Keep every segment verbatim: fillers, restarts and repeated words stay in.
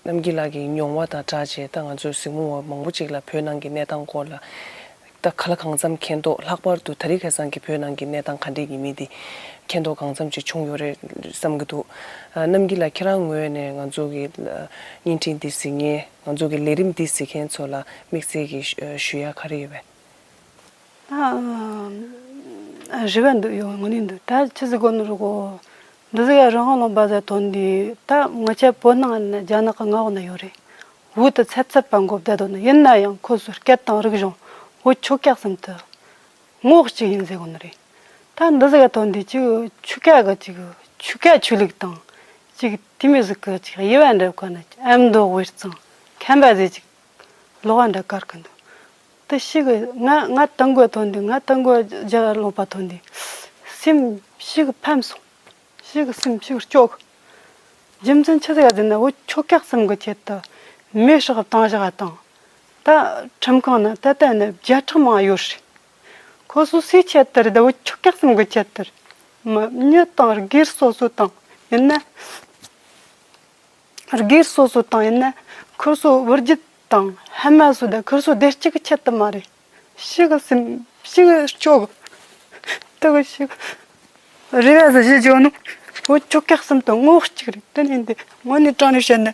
རྣམ་རྒྱལ་ལགས་ཀྱི་མྱོང་བ་དང་སྦྲགས་བྱས། ད་ང་ཚོའི་གཟིགས་མོ་བ་མང་པོ་ཅིག་ལ་བོད་ནང་གི་གནས་སྟངས་སྐོར་ལ་ད་ག་ལ་གང་འཚམ་མཁྱེན་རྟོགས། ལྷག་པར་དུ་དེ་རིང་ཁ་སང་གི་བོད་ནང་གི་གནས་སྟངས་ག་འདྲས་ཡིན་མིན་དེ་མཁྱེན་རྟོགས་གང་འཚམ་ཅིག་བྱུང་ཡོད་རེད་བསམ་གྱི་འདུག། ཨ། རྣམ་རྒྱལ་ལགས་ཁྱེད་རང་ངོས་ནས་ང་ཚོ་གི་བརྙན་འཕྲིན་འདི་གཟིགས་མཁན། ང་ཚོ་གི་ལས་རིམ་འདི་གཟིགས་མཁན་ཚོ་ལ་དམིགས་བསལ་གྱི་ཞུ་ཡ་ག་རེ་ཡོད་པས། ད་རེ་བ་འདུག་ཡོད། དངོས་གནས་འདུག། ད་ཆི་ཟིག་གོ་ནི་རུ་གོ། འདི་ཟིག་ཡ་རང་དབང་ལུང་པ་ཟེར་དོན་འདི་ད་ང་ཆ་བོད་ནང་ནས་རྒྱ་ནག་གི་མངའ་འོག་ན་ཡོད་རེད། བོད་དུ་ཚད་ཚད་པ་འགོ་བསྡད་དོ་ནི་ཡིན་ན་ཡང་ཁོ་ཚོའི་སྐད་དང་རིག་གཞུང་བོད་ཆོལ་ཁ་གསུམ་དུ་ངོ་གཅིག་ཡིན་ཟེར་གོ་ནི་རེད། ད་འདི་ཟིག་ཡ་དོན་འདི་ཅིག་ཆོལ་ཁ་གི་ཅིག་ཆོལ་ཁ་ཆོས་ལུགས་དང་ཅིག་དེ་མོ་ཟིག་གི་ཅིག་དབྱེ་བ་འབྱེད་གོ་ནི། ཨ་མདོ་དབུས་གཙང་ཁམས་པ་ཟེར་ཅིག་ལོག་པ་འདྲ་དཀར་གི་འདུག། དེ་ཞིག་ང་ང་དང་གོ་ཐོན་དུས། ང་དང་གོ་རྒྱ་ལོག་པ་ཐོན་དུས་སེམས་ཞིག་ཕམ་སོང་། ཞིག་སེམས་ཞིག་སྐྱོ་གི། རྒྱུ་མཚན་ཆི་ཟིག་ཡ་ཟེར་ན། བོད་ཆོལ་ཁ་གསུམ་གི་ཆེད་དུ་མེ་སྲེག་བཏང་བཞག་དང་། ད་ཁྲིམས་ཁང་ན་ད་ལྟ་ནས་བརྒྱ་ཕྲག་མང་ཡོད་རེད། ཁོ་ཚོ་སུའི་ཆེད་དུ་རེད། ད་བོད་ཆོལ་ཁ་གསུམ་གི་ཆེད་དུ་རེད། མི་མྱི་དང་སྒེར་སོ་སོ་དང་ཡིན་ན། སྒེར་སོ་སོ་དང་ཡིན་ན་ཁུར་སོ་བུ་རྒྱུད་དང་ཕ་མ་སོ་དང་ཁུར་སོ་བདེ་སྐྱིད་ཀྱི་ཆེད་དུ་མ་རེད། ཞིག་གི་སེམས་ཞིག་གི་སྐྱོ་གི། དེ་གི་ཞིག་རེ་བ་ཟེར་ཞིག་བརྗོད་ནོ། བོད་ཆོལ་ཁ་གསུམ་དུ་ངོ་གཅིག་རེད། དེ་ནས་འདི་དངོས་གནས་དྲང་ནས་བཤད་ན་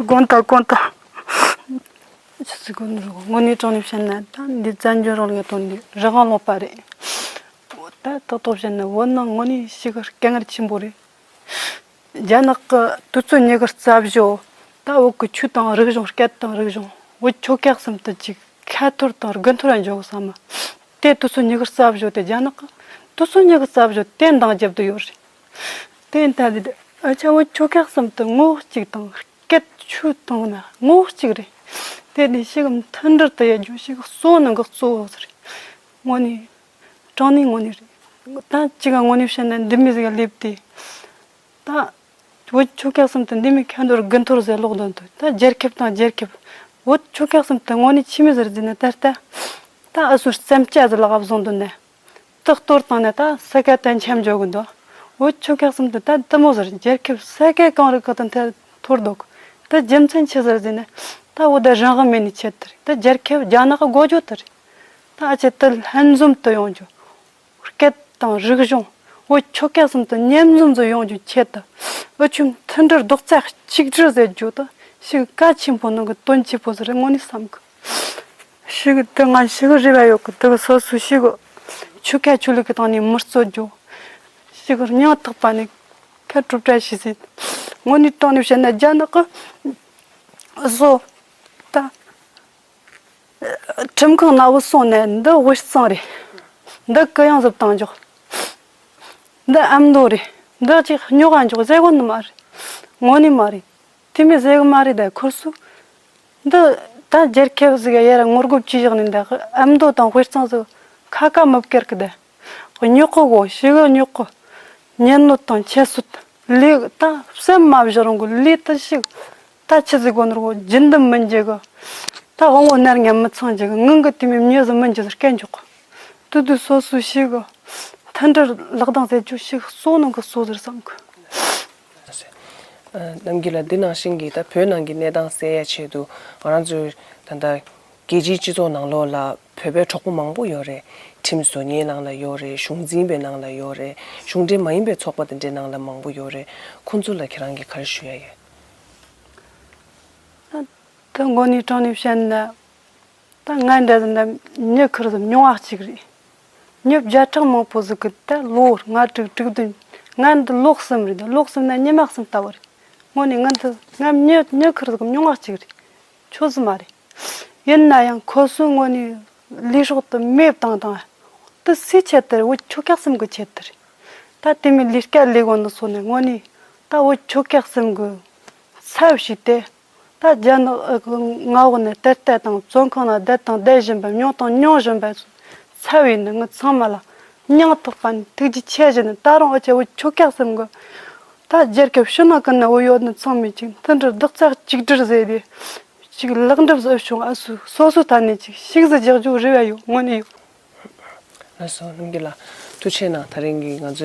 དགོངས་དག་དགོངས་དག། ཆི་ཟིག་དགོངས་དག། དངོས་གནས་དྲང་ནས་བཤད་ན་ད་འདི་བཙན་བྱོལ་རང་ལུགས་དང་འདི་རང་དབང་ལུང་པ་རེད། ད་ཏག་ཏག་བཤད་ན་བོད་ནང་དངོས་གནས་ཞིག་གི་དཀའ་ངལ་ཆེན་པོ་རེད། རྒྱ་ནག་གི་དུས་ཚོད་ཉི་ཤུ་རྩ་བཞི། ད་བོད་ཀྱི་ཆོས་དང་རིག་གཞུང་། སྐད་དང་རིག་གཞུང་། བོད་ཆོལ་ཁ་གསུམ་དུ་ཅིག་ཁ་འཐོར་དང་དགུ་འཐོར་འཇོག་བསམ་མ། དེ་དུས་ཚོད་ཉི་ཤུ་རྩ་བཞི་དེ་རྒྱ་ནག་གི་དུས་ཚོད་ཉི་ཤུ་རྩ་བཞི་དེ་འདང་རྒྱབ་ཏུ་ཡོད་རེད། དེ་ཡིན་ད་དེ་ཨ་ཆ་བོད་ཆོལ་ཁ་གསུམ་དུ་ངོ་གཅིག་དང་། སྐད་ཆོས་དང་ན་ངོ་གཅིག་རེད། དེ་ནས་ཞིག་མཐུན་སྒྲིལ་དུ་ཡ་རྒྱུ་ཞིག་གཙོ་ནང་གི་གཙོ་བོ་རེད། དངོས་གནས་དྲང་གནས་དངོས་གནས་རེད། ད་ཅིག་ག་དངོས་གནས་བཤད་ན་འདི་མོ་ཟིག་ག་སླེབས་ཏེ། ད་བོད་ཆོལ་ཁ་གསུམ་དུ་འདི་མོ་ཁ་འཐོར་དགུ་འཐོར་ཟེར་ལོག་དོན་དུ། ད་རྒྱལ་ཁབ་དང་རྒྱལ་ཁབ། བོད་ཆོལ་ཁ་གསུམ་དུ་དངོས་གནས་ཆི་མོ་ཟིག་རེད་ཟེར་ན། ད་ལྟ་ད་ཨ་སུ་རྩམ་སྐྱ་ཟིག་ལག་བཟུང་དུ་ནས་ད་གཏོར་བཏང་ནས་ད་ས་ཁ་ད་འཁྱམ་འཇོག་གི་འདུག། བོད་ཆོལ་ཁ་གསུམ་དུ་ད་འདི་མོ་ཟིག་རེད། རྒྱལ་ཁབ་ས་ཁ་གང་རུ་གང་དུ་འཐོར་འཐོར་འདུག། ད་རྒྱུ་མཚན་ཆི་ཟིག་རེད་ཟེར་ན། ད་བོད་ད་རང་དབང་མེད་ནི་ཆེད་དུ་རེད། ད་རྒྱལ་ཁབ་རྒྱ་ནག་གི་སྒོ་བརྒྱབ་དུ་རེད། ད་ཨ་ཅེ་ད་ལྷན་འཛོམས་དུ་ཡོང་རྒྱུ། སྐད་དང་རིག་གཞུང་། བོད་ཆོལ་ཁ་གསུམ་དུ་མཉམ་འཛོམས་སུ་ཡོང་རྒྱུའི་ཆེད་དུ། འུ་ཆོས་མཐུན་སྒྲིལ་རྡོག་རྩ་གཅིག་སྒྲིལ་ཟེར་རྒྱུ་དེ་ཞིག་གལ་ཆེན་པོ་ནང་གི་དོན་ཆེན་པོ་ཟིག་རེད། དངོས་གནས་བསམ་གི། ཞིག་དེ་ང་ཞིག་རེ་བ་ཡོད་གི། དེ་གི་སོ་སོ་ཞིག་ཆོལ་ཁ་ཆོས་ལུགས་ཀྱི་སྟེང་ནས་མི་རྩོད་རྒྱུ། ཞིག་སྙིང་ཐག་པ་ནས་ཁ་གྲུབ་བཀྲ་ཤིས་ཟེར། དངོས་གནས་དྲང་ནས་བཤད་ན་རྒྱ་ནག་གི་བཟོ་ད། ཁྲིམས་ཁང་ནང་བུད་སོང་ནས། འདི་དབུས་གཙང་རེད། འདི་གུ་ཡངས་ཟིག་བཏང་འཇོག། འདི་ཨ་མདོ་རེད། འདི་ཅིག་རྙོག་ག་འཇོག་ཟེར་གོ་ནི་མ་རེད། དངོས་གནས་མ་རེད། དེ་མོ་ཟེར་གི་མ་རེད། ད་ཁུར་སུ་འདི་ད་རྒྱལ་ཁབ་ཟིག་ཡར་ངོ་རྒོལ་བྱས་བཞག་ནས། ད་ཨ་མདོ་དང་དབུས་གཙང་ཟིག་ཁ་ཁ་མི་བཀར་གི། ད་རྙོག་གི་གོ་ཞིག་རྙོག་གི། ཉན་ནོ་དང་ཁྱད་གསོད། ལས་ད་སེམས་མ་བཞག་རུང་གི་ལས་དེ་ཞིག། ད་ཆི་ཟིག་གོ་ནོར་གོ་རྒྱུན་དུ་མི་འཇུག་གི། ད་དབང་བོ་ནར་ཉམས་མི་ཚང་འཇུག་གི། ངང་གི་དེ་མོ་མྱི་ཟིག་མི་འཇུག་ཟེར་སྐད་འཇོག་གི། དུ་དུ་སོ་སོ་ཞིག་གི་མཐུན་སྒྲིལ་ལག་གདང་ཟེར་རྒྱུ་ཞིག་གཙོ་ནང་གི་གཙོ་ཟེར་བསམ་གི། ཨ། རྣམ་རྒྱལ་ལགས། འདི་ནང་བཞིན་གྱི་ད་བོད་ནང་གི་གནས་སྟངས་གསལ་ཡ་ཆེད་དུ་ང་རང་ཚོའི་ད་ལྟ་རྒྱལ་སྤྱིའི་སྤྱི་ཚོགས་ནང་ལོགས་ལ་བོད་པའི་གྲོགས་པོ་མང་པོ་ཡོད་རེད། ཁྲིམས་བཟོ་མཁན་ནང་ལ་ཡོད་རེད། གཞུང་འཛིན་པའི་ནང་ལ་ཡོད་རེད། གཞུང་འབྲེལ་མ་ཡིན་པའི་ཚོགས་པ་དེ་འདྲའི་ནང་ལ་མང་པོ་ཡོད་རེད། ཁོང་ཚོ་ལ་ཁྱེད་རང་གིས་ག་རེ་ཞུ་ཡ་ཡོད། ད་དངོས་གནས་དྲང་ནས་བཤད་ན། ད་ང་འདྲ་ཟིག་ན་མྱི་ཁུར་ཟིག་ཉུང་བ་གཅིག་རེད། མྱི་བརྒྱ་ཕྲག་མང་པོ་ཟིག་གི་ད་ལོ་ལྔ་དྲུག་དྲུག་བདུན། ང་འདི་ལོ་གསུམ་རེད། ད་ལོ་གསུམ་ན་ཉི་མ་གསུམ་ལྟ་བུ་རེད། དངོས་གནས་ང་འདི་ང་མྱི་མྱི་ཁུར་ཟིག་ཉུང་བ་གཅིག་རེད། ཆོས་ཟིག་མ་རེད། ཡིན་ན་ཡང་ཁོ་ཚོའི་དངོས་གནས་ལས་སྲོག་དེ་མེ་བཏང་བཏང་། དེ་སུའི་ཆེད་དུ་རེད། བོད་ཆོལ་ཁ་གསུམ་གི་ཆེད་དུ་རེད། ད་དེ་མོ་ལས་ཀ་ལས་གོ་ནི་སོང་ནས་དངོས་གནས་ད་བོད་ཆོལ་ཁ་གསུམ་གི་ཚབ་བྱས་ཏེ། ད་རྒྱ་ནག་གི་མངའ་འོག་ནས་དེད་དེད་དང་བཙོན་ཁང་ནང་བསྡད་དང་བསྡད་བཞིན་པ། མྱོང་དང་མྱོང་བཞིན་པ་ཚབ་བྱས་ནས་ངི་ཚང་མ་ལ་སྙིང་ཐག་པ་ནས་ཐུགས་རྗེ་ཆེ་ཞུ་ནས། ད་རུང་ཨ་ཅེ་བོད་ཆོལ་ཁ་གསུམ་གི་ད་རྒྱལ་ཁབ་ཕྱི་ནང་ཀུན་ན་བོད་ཡོད་ནི་ཚང་མས་ཅིག་མཐུན་སྒྲིལ་རྡོག་རྩ་གཅིག་སྒྲིལ་ཟེར་ཏེ། ཅིག་ལེགས་འགྲུབ་ཟིག་བྱུང་། ཨ་སུ་སོ་སོའི་ཐད་ནས་ཅིག་ཤིག་ཟིག་རྒྱག་རྒྱུ་རེ་བ་ཡོད། དངོས་གནས་ཡོད། ལགས་སོ། རྣམ་རྒྱལ་ལགས་ཐུགས་རྗེ་གནང་། ད་རིང་གི་ང་ཚོའི་